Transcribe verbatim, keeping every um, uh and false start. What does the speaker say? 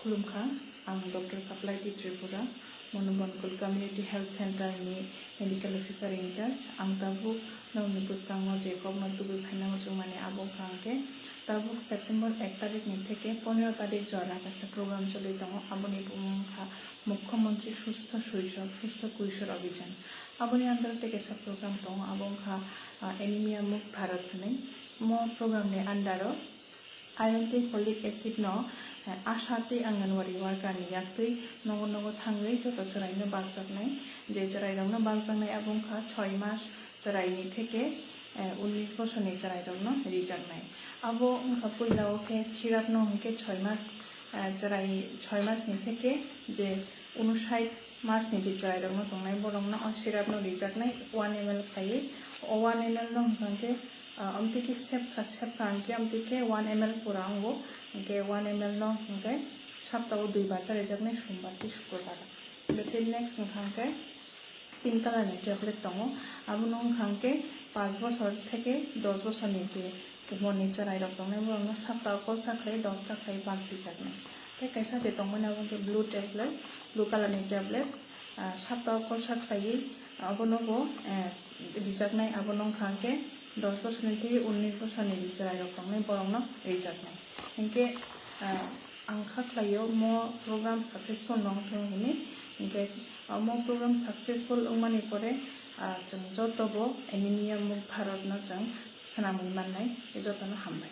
Khulumkha, ang Doctor Kaplaidi Tripura, Monobonkul Community Health Center ni Medical Officer in Charge. Ang tabuk nokni bwskango je kokno tubui phaina muchungmani abo wngkha hwnkhe tabuk September ek tarik ni theke pondro tarik jora kaisa program choli tongo, aboni bumung wngkha Mukhyamantri Sustho Soishor, Sustho Koishor Abhijan. Aboni under tei kaisa program tongo, abo wngkha, ah, Anemia Mukt Bharat hwnwi. Mo program ni under o iron tei folic acid no, eh, ASHA tei Anganwadi worker ni yaktwi nogo nogo thangwi joto chwraino bakjaknai. Je chwrairokno bakjaknai abo wngkha choi mas chwraini theke, eh, unnish bosorni chwrairokno rijaknai. Abo wngkha puila o khe syrup no hwnkhe choi mas, eh, chwrai, choi masni theke je unosait masni je chwrairokno tongnai borokno o syrup no rijaknai one M L khlaiwi. O one M L no hwnkha hwnkhe, ah, amtwi khe sepkha, sepkha hwnkhe amtwi khe one M L pura wngo, hwnkhe one M L no hwnkhe saptao dui bar charijaknai, sombar tei sukurbar. Hwnkhe tei next wngkha hwnkhe pink color ni tablet tongo, abono wngkha hwnkhe panch bosor theke dos bosorni je umorni chwrairok tongnai borokno saptao kok sakhlai dos ta khlai bak rijaknai. Tei kaisa je tongmani abo wngkhe blue tablet, blue color ni tablet, ah, saptao kok sakhlaiwi abono bo, eh, rijaknai, abono wngkha hwnkhe dos bosorni tei unnish bosorni je chwrairok tongnai borokno rijaknai. Hinkhe, ah, ang kha khlaio mo program successful no wngthung hinwi, hinkhe, ah, mo program successful wngmani pore, ah, chwng joto bo Anemia Mukt Bharat no chwng swnamwi mannai, jotono hambai.